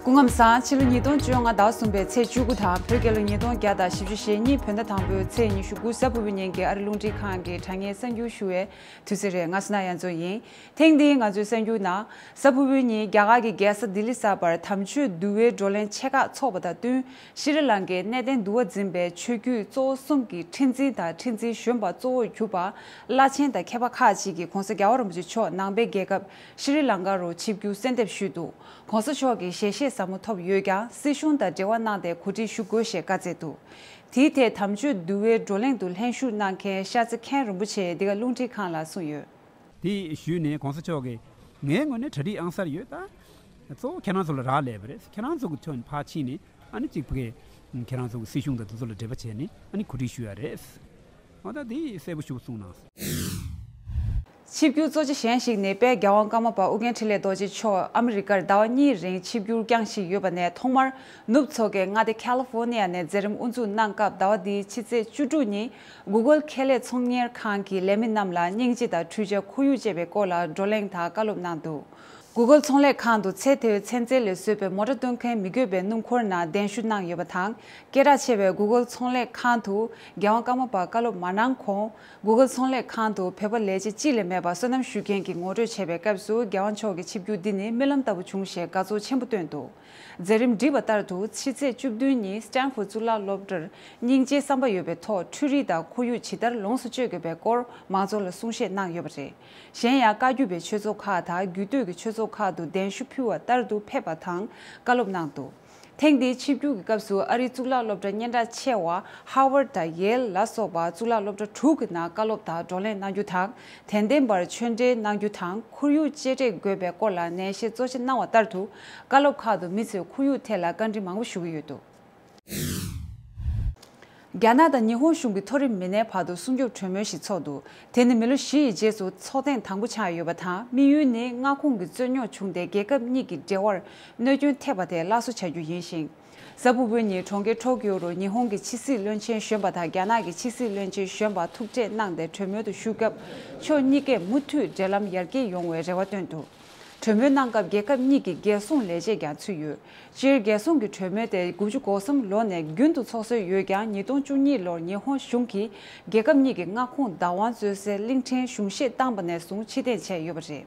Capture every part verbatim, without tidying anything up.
སྐུ་ཁམས་བཟང་། ཕྱི་ལོ་ཉིས་སྟོང་བཅོ་ལྔ་ཟླ་གསུམ་པའི་ཚེས་བཅུ་དགུ་དང་བོད་རྒྱལ་ལོ་ཉིས་སྟོང་བརྒྱ་དང་བཞི་བཅུ་ཞེ་གཉིས་བོད་ཟླ་དང་པོའི་ཚེས་ཉི་ཤུ་དགུ་གཟའ་ཕུར་བུའི་ཉིན་གྱི་ཨ་རི་རླུང་འཕྲིན་ཁང་གི་དྲ་བརྙན་གསར་འགྱུར་ཞུ་བའི་དུས་ཚོད་རེད། ང་སི་ན་ཡ་མཚོ་ཡིན། ཐེངས་འདིའི་ང་ཚོའི་གསར་འགྱུར་ནང་། གཟའ་ཕུར་བུའི་ཉིན་རྒྱ་གར་གྱི་རྒྱལ་ས་ལྡི་ལི་གསར་པར་དམ་ཆོས་འདུལ་བའི་བགྲོ་གླེང་ཆེ་ཁག་འཚོགས་པ་དང་བསྟུན། ཤྲི་ལང་ཀའི་གནས་བརྟན་འདུལ་བ་འཛིན་པའི་ཆོས་བརྒྱུད་གཙོ་བོ་གསུམ་གྱི་ཁྲི་འཛིན་དང་ཁྲི་འཛིན་གཞོན་པ་གཙོ་བོར་གྱུར་པ་བླ་ཆེན་དང་མཁས་པ་ཁག་ཅིག་གིས་༧གོང་ས་༧རྒྱལ་བ་རིན་པོ་ཆེ་མཆོག་ནང་པའི་རྒྱལ་ཁབ་ཤྲི་ལང་ཀ་རུ་ཆིབས་བསྒྱུར་གསོལ་འདེབས་ཞུས་འདུག། ༧གོང་ས་མཆོག་གི་ཞལ་བཞེས་ཟབ་མོ་ཐོབ་ཡོད་ཀྱང་སྲིད་གཞུང་དང་འབྲེལ་བ་གནང་སྟེ་གོ་སྒྲིག་ཞུ་དགོས་ཞེས་བཀའ་སྩལ་འདུག། དེའི་ཐད་དམ་ཆོས་འདུལ་བའི་བགྲོ་གླེང་དུ་ལྷན་ཞུགས་གནང་མཁན་ཤར་རྩེ་མཁན་རིན་པོ་ཆེས་འདི་ག་རླུང་འཕྲིན་ཁང་ལ་གསུངས་ཡོད། དེ་ཞུས་ནས་༧གོང་ས་མཆོག་གིས་ངའི་ངོས་ནས་གྲ་སྒྲིག་ཨང་གསར་ཡོད། ད་གཙོ་བོ་ཁྱེད་རང་ཚོ་ལ་རག་ལས་པ་རེད། ཁྱེད་རང་ཚོ་གི་ཐོག་ནས་ཕར་ཕྱིན་ནས་ཨ་ནི་གཅིག་པུ་གི་ཁྱེད་རང་ཚོ་གི་སྲིད་གཞུང་དང་དེ་ཚོ་ལ་འབྲེལ་བ་བྱས་ནས་ཨ་ནི་གོ་སྒྲིག་ཞུ་ཡ་རེད། འོ་ད་དེ་གསལ་པོ་ཞུ་གསུངས་གནང་། ཆིབས་བསྒྱུར་གཙོ་ཆེ་གཞན་ཞིག་ནི་དཔལ་རྒྱལ་དབང་ཀརྨ་པ་ཨོ་རྒྱན་འཕྲིན་ལས་རྡོ་རྗེ་མཆོག་ཨ་མི་རི་ཀར་ཟླ་བ་གཉིས་རིང་ཆིབས་བསྒྱུར་བསྐྱངས་བཞིན་ཡོད་པ་ནས་ཐོག་མར་ནུབ་མཚོ་ཁའི་མངའ་སྡེ་ཁ་ལི་ཧྥོ་ནི་ཡ་ནས་མཛད་རིམ་དབུ་འཛུགས་གནང་སྐབས་ཟླ་བ་འདིའི་ཕྱི་ཚེས་བཅུ་དྲུག་ཉིན་Google་ཁེ་ལས་ཚོང་གཉེར་ཁང་གི་ལས་མི་རྣམས་ལ་སྙིང་རྗེ་དང་འཕྲུལ་ཆས་ཁོར་ཡུག་ཅེས་པའི་སྐོར་ལ་བགྲོ་གླེང་དང་བཀའ་སློབ་གནང་འདུག། Google་ཚོང་ལས་ཁང་དུ་ཚེ་དེའི་ཚན་རྩལ་ལས་བཟོས་པའི་མོ་ཊ་སྟོན་མཁན་མི་དགོས་པའི་སྣུམ་འཁོར་ནང་གདན་ཞུ་གནང་ཡོད་པ་དང་། སྐད་གྲགས་ཆེ་བའི་Google་ཚོང་ལས་ཁང་དུ་རྒྱལ་དབང་ཀརྨ་པ་བཀའ་སློབ་མ་གནང་གོང་། Google་ཚོང་ལས་ཁང་དུ་བོད་པ་ལས་བྱེད་གཅིག་ལས་མེད་པར་སོ་ནམ་ཞུ་མཁན་གྱི་ངོ་སྤྲོད་བྱས་པའི་སྐབས་སུ་རྒྱལ་དབང་མཆོག་གི་ཆིབས་བསྒྱུར་འདི་ནི་རྨི་ལམ་ལྟ་བུ་བྱུང་ཞེས་དགའ་ཚོར་ཆེན་པོ་བཏོན་འདུག། མཛད་རིམ་བསྒྲིགས་པ་ལྟར་དུ་ཕྱི་ཚེས་བཅུ་བདུན་ཉིན་Stanford་གཙུག་ལག་སློབ་གྲྭར་སྙིང་རྗེའི་བསམ་པ་ཡོད་པའི་ཐོག་འཕྲུལ་རིག་དང་ཁོར་ཡུག་ཇི་ལྟར་ལོངས་སུ་སྤྱོད་དགོས་པའི་སྐོར་མང་ཚོགས་ལ་གསུང་བཤད་གནང་ཡོད་པ་རེད། གཞན་ཡང་བཀའ་བརྒྱུད་པའི་ཆོས་ཚོགས་ཁག་དང་རྒྱུད་སྟོད་ཀྱི་ཆོས་ཚོགས་ཁག་ཏུ་གདན་ཞུ་ཕུལ་བ་ལྟར་དུ་ཕེབས་པ་དང་བཀའ་སློབ་གནང་འདུག། ཐེངས་འདིའི་ཆིབས་བསྒྱུར་གྱི་སྐབས་སུ་ཨ་རིའི་གཙུག་ལག་སློབ་གྲྭ་སྙན་གྲགས་ཆེ་བ་Harvard་དང་Yale་ལ་སོགས་པ་གཙུག་ལག་སློབ་གྲྭ་དྲུག་གི་ནང་བཀའ་སློབ་དང་བགྲོ་གླེང་གནང་རྒྱུ་དང་། དད་ལྡན་པར་ཆོས་འབྲེལ་གནང་རྒྱུ་དང་ཁོར་ཡུག་གཅེས་སྤྲས་དགོས་པའི་སྐོར་ལ་ནན་བཤད་གཙོ་ཆེ་གནང་བ་ལྟར་དུ། བཀའ་སློབ་ཁག་ཏུ་མི་ཚོས་ཁོར་ཡུག་ཐད་ལ་བཀའ་འདྲི་མང་པོ་ཞུ་གི་ཡོད་འདུག། རྒྱ་ནག་དང་ཉི་ཧོང་གཞུང་གི་མཐོ་རིམ་མི་སྣའི་བར་དུ་སྲུང་སྐྱོབ་གྲོས་མོལ་ཞིག་ཚོགས་འདུག། དེ་ནི་མི་ལོ་བཞི་ཡི་རྗེས་སུ་ཚོགས་ཐེངས་དང་པོ་ཆགས་ཡོད་པ་དང་དམིགས་ཡུལ་ནི་མངའ་ཁོངས་ཀྱི་རྩོད་རྙོག་བྱུང་སྟེ་རྒྱལ་ཁབ་གཉིས་ཀྱི་འབྲེལ་བར་གནོད་སྐྱོན་ཐེབས་པ་དེ་སླར་གསོ་བྱ་རྒྱུ་ཡིན་ཞིང་། གཟའ་ཕུར་བུའི་ཉིན་གྲོང་ཁྱེར་ཊོ་ཀིའོ་རུ་ཉི་ཧོང་གི་ཕྱི་སྲིད་བློན་ཆེན་གཞོན་པ་དང་རྒྱ་ནག་གི་ཕྱི་སྲིད་བློན་ཆེན་གཞོན་པ་ཐུག་འཕྲད་གནང་སྟེ་གྲོས་མོལ་དུ་ཞུགས་སྐབས་ཕྱོགས་གཉིས་ཀས་མུ་མཐུད་འབྲེལ་ལམ་ཡར་རྒྱས་ཡོང་བའི་རེ་བ་བཏོན་འདུག། གྲོས་མོལ་གནང་སྐབས་རྒྱལ་ཁབ་གཉིས་ཀྱི་རྒྱལ་སྲུང་ལས་བྱེད་ཀྱང་ཚུད་ཡོད། སྤྱིར་རྒྱལ་སྲུང་གི་གྲོས་མོལ་དེ་དགུ་བཅུ་གོ་གསུམ་ལོ་ནས་རྒྱུན་དུ་ཚོགས་སྲོལ་ཡོད་ཀྱང་ཉིས་སྟོང་བཅུ་གཉིས་ལོར་ཉི་ཧོང་གཞུང་གིས་རྒྱལ་ཁབ་གཉིས་ཀྱི་མངའ་ཁོངས་བདག་དབང་རྩོད་སའི་གླིང་ཕྲན་གཞུང་བཞེས་བཏང་པ་ནས་བཟུང་ཕྱིར་འཐེན་བྱས་ཡོད་པ་རེད།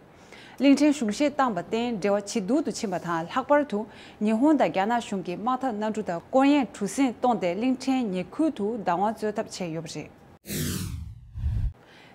གླིང་ཕྲན་གཞུང་བཞེས་བཏང་པར་བརྟེན་འབྲེལ་བ་ཇེ་སྡུག་ཏུ་ཕྱིན་པ་དང་ལྷག་པར་དུ་ཉི་ཧོང་དང་རྒྱ་ནག་གཞུང་གིས་དམག་འཐབ་གནམ་གྲུ་དང་སྐོར་གཡེང་གྲུ་གཟིངས་བཏོན་ཏེ་གླིང་ཕྲན་ཉེ་ཁུལ་དུ་བདག་དབང་རྩོད་ཐབས་བྱས་ཡོད་པ་རེད།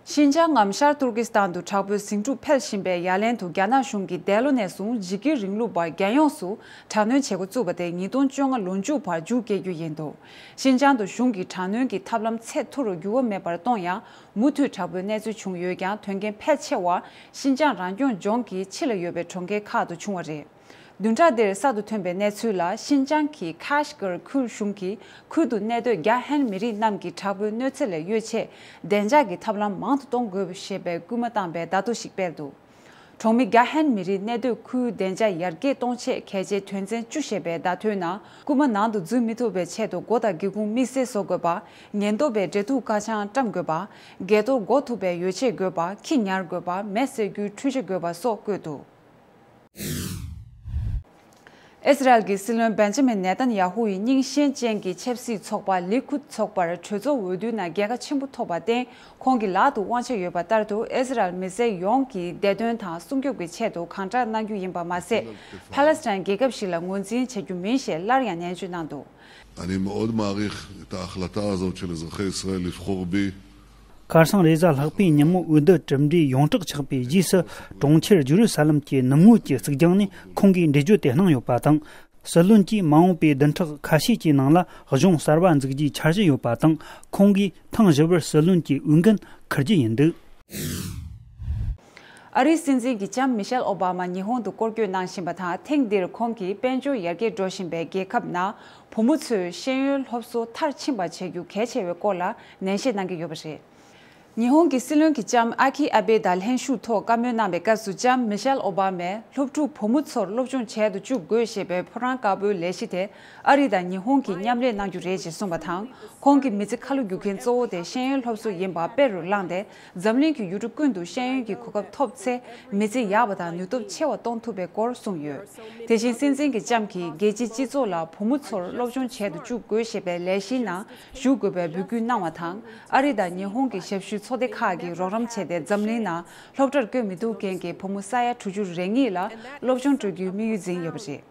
ཤིན་ཅང་ངམ་ཤར་ཏུར་ཀི་སི་ཐན་དུ་དྲག་པོའི་ཟིང་འཁྲུག་འཕེལ་བཞིན་པའི་ཡ་ལན་དུ་རྒྱ་ནག་གཞུང་གིས་འདས་ལོ་ནས་བཟུང་འཇིགས་སྐུལ་རིང་ལུགས་པར་རྒྱལ་ཡོངས་སུ་དྲག་གནོན་བྱེད་འགོ་བཙུགས་པ་དེ་ཉིས་སྟོང་བཅོ་ལྔ་ལོ་མཇུག་བར་མཇུག་སྐྱེལ་རྒྱུ་ཡིན་འདུག། ཤིན་ཅང་དུ་གཞུང་གིས་དྲག་གནོན་གྱི་ཐབས་ལམ་ཚད་མཐོ་རུ་འགྱུར་བ་མེད་པར་གཏོང་ཡང་མུ་མཐུད་དྲག་པོའི་གནས་ཚུལ་བྱུང་ཡོད་ཀྱང་དོན་རྐྱེན་ཕལ་ཆེ་བ་ཤིན་ཅང་རང་སྐྱོང་ལྗོངས་ཀྱི་ཕྱི་ལ་ཡོད་པའི་གྲོང་ཁྱེར་ཁག་ཏུ་བྱུང་བ་རེད། བདུན་ཕྲག་འདིར་གསར་དུ་ཐོན་པའི་གནས་ཚུལ་ལ་ཤིན་ཅང་གི་ཁཱ་ཤི་གར་ཁུལ་གཞུང་གིས་ཁུལ་དུ་གནས་སྡོད་རྒྱ་ཧན་མི་རིགས་རྣམས་ཀྱི་དྲག་པོའི་གནོད་འཚེ་ལས་གཡོལ་ཆེད་བདེ་འཇགས་ཀྱི་ཐབས་ལམ་མང་དུ་གཏོང་དགོས་ཞེས་པའི་སྐུལ་མ་བཏང་པའི་བརྡ་ཐོ་ཞིག་སྤེལ་འདུག། གྲོང་མི་རྒྱ་ཧན་མི་རིགས་གནས་སྡོད་ཁུལ་བདེ་འཇགས་ཡར་རྒྱས་གཏོང་ཆེད་གལ་ཆེའི་དོན་ཚན་བཅུ་ཞེས་པའི་བརྡ་ཐོའི་ནང་སྐུལ་མ་ནང་དུ་འཛུལ་མི་ཐུབ་པའི་ཆེད་དུ་སྒོ་དང་སྒེའུ་ཁུང་དམིགས་བསལ་བཟོ་དགོས་པ། ཉེན་རྟོག་པའི་འབྲེལ་གཏུག་ཀ་ཆང་བཀྲམ་དགོས་པ། སྒལ་གཏོར་འགོ་ཐུག་པའི་ཡོ་བྱད་དགོས་པ། ཁྱི་ཉར་དགོས་པ། མེ་བསད་རྒྱུའི་འཕྲུལ་ཆས་དགོས་པ་སོགས་བཀོད་འདུག། ཨི་སི་རལ་གྱི་སྲིད་བློན་བེན་ཇ་མིན་ནེ་ཐན་ཡ་ཧུ་ཡི་རྙིང་ཞེན་ཅན་གྱི་ཆབ་སྲིད་ཚོགས་པ་ལི་ཁུད་ཚོགས་པར་གྲོས་ཚོགས་འོས་བསྡུའི་ནང་རྒྱལ་ཁ་ཆེན་པོ་ཐོབ་པར་བརྟེན་ཁོང་གི་ལག་ཏུ་དབང་ཆ་ཡོད་པ་ལྟར་དུ་ཨི་སི་རལ་མི་སེར་ཡོངས་ཀྱི་བདེ་དོན་དང་སྲུང་སྐྱོབ་ཀྱི་ཆེད་དུ་གང་དྲག་གནང་རྒྱུ་ཡིན་པ་མ་ཟད། ཕཱ་ལེ་སི་ཐན་རྒྱལ་ཁབ་ཞིག་ལ་ངོས་འཛིན་བྱ་རྒྱུ་མིན་ཞེས་སླར་ཡང་ནན་བརྗོད་གནང་འདུག། אני מאוד מעריך את ההחלטה הזאת של אזרחי ישראל לבחור בי. ཁ་སང་རེས་གཟའ་ལྷག་པའི་ཉིན་མོ་འོས་བསྡུ་གྲུབ་འབྲས་ཡོངས་གྲགས་ཆགས་པའི་རྗེས་སུ་གྲོང་ཁྱེར་ཇུ་རུ་ས་ལམ་གྱི་ནུབ་ངོས་ཀྱི་གཙུག་རྒྱང་ནས་ཁོང་གིས་འགྲེལ་བརྗོད་དེ་གནང་ཡོད་པ་དང་། སྲིད་བློན་གྱིས་མ་འོངས་པའི་བདུན་ཕྲག་ཁ་ཤས་ཀྱི་ནང་ལ་གཞུང་གསར་པ་འཛུགས་རྒྱུའི་འཆར་གཞི་ཡོད་པ་དང་ཁོང་གིས་ཐེངས་བཞི་པར་སྲིད་བློན་གྱི་འོས་འགན་འཁུར་རྒྱུ་ཡིན་འདུག། ཨ་རིའི་སྲིད་འཛིན་གྱི་ལྕམ་མི་ཤེལ་ཨོ་བྷ་མ་ཉི་ཧོང་དུ་སྐོར་སྐྱོད་གནང་བཞིན་པ་དང་ཐེངས་འདིར་ཁོང་གིས་དཔལ་འབྱོར་ཡར་རྒྱས་འགྲོ་བཞིན་པའི་རྒྱལ་ཁབ་ནང་བུ་མོ་ཚོའི་ཤེས་ཡོན་སློབ་གསོ་མཐར་ཕྱིན་པ་བྱེད་རྒྱུ་གལ་ཆེ་བའི་སྐོར་ལ་ནན་བཤད་གནང་གི་ཡོད་པ་རེད། ཉི་ཧོང་གི་སྲིད་བློན་གྱི་ལྕམ་ཨ་ཁི་ཨ་བེ་དང་ལྷན་ཞུགས་ཐོག་བཀའ་མོལ་གནང་བའི་སྐབས་སུ། ལྕམ་མི་ཤེལ་ཨོ་བྷ་མས་སློབ་ཕྲུག་བུ་མོ་ཚོར་སློབ་སྦྱོང་བྱེད་དུ་བཅུག་དགོས་ཞེས་པའི་ཕོ་བྲང་དཀར་པོའི་ལས་གཞི་དེ་ཨ་རི་དང་ཉི་ཧོང་གིས་མཉམ་ལས་གནང་རྒྱུ་རེད་ཅེས་གསུངས་པ་དང་། ཁོང་གིས་མི་ཚེ་ཁ་ལོ་སྒྱུར་མཁན་གཙོ་བོ་དེ་ཤེས་ཡོན་སློབ་གསོ་ཡིན་པ་དཔེ་རུ་བླངས་ཏེ། འཛམ་གླིང་གི་ཡུལ་གྲུ་ཀུན་ཏུ་ཤེས་ཡོན་གྱི་གོ་སྐབས་ཐོབ་ཚེ། མི་ཚེ་ཡག་པ་དང་ནུས་སྟོབས་ཆེ་བ་གཏོང་ཐུབ་པའི་སྐོར་གསུངས་ཡོད། དེ་བཞིན་སྲིད་འཛིན་གྱི་ལྕམ་གྱིས་རྒྱལ་སྤྱིའི་སྤྱི་ཚོགས་ལ་བུ་མོ་ཚོར་སློབ་སྦྱོང་བྱེད་དུ་བཅུག་དགོས་ཞེས་པའི་ལས་གཞིའི་ནང་ཞུགས་དགོས་པའི་འབོད་སྐུལ་གནང་བ་དང་། ཨ་རི་དང་ཉི་ཧོང་གི་ཞབས་ཞུའི་ཚོགས་སྡེ་ཁག་གིས་རོགས་རམ་བྱས་ཏེ། འཛམ་གླིང་ནང་སློབ་གྲྭར་བསྐྱོད་མི་ཐུབ་མཁན་གྱི་བུ་མོ་ས་ཡ་དྲུག་ཅུ་རེ་གཉིས་ལ་སློབ་སྦྱོང་སྤྲོད་རྒྱུའི་དམིགས་ཡུལ་འཛིན་ཡོད་པ་རེད།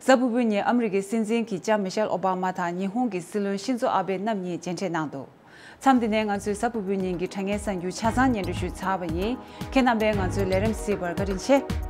གཟའ་ཕུར་བུའི་ཉིན་ཨ་མི་རི་ཀའི་སྲིད་འཛིན་གྱི་ལྕམ་མི་ཤེལ་ཨོ་བྷ་མ་དང་ཉི་ཧོང་གི་སྲིད་བློན་ཤིན་ཛོ་ཨ་བེ་རྣམ་གཉིས་མཇལ་འཕྲད་གནང་འདུག་མཚམས་འདི་ནས་ང་ཚོའི་གཟའ་ཕུར་བུའི་ཉིན་གྱི་དྲ་བརྙན་གསར་འགྱུར་ཆ་ཚང་སྙན་སྒྲོན་ཞུས་ཚར་བ་ཡིན། ཁྱེད་རྣམ་པས་ང་ཚོའི་ལས་རིམ་གཟིགས་པར་བཀའ་དྲིན་ཆེ།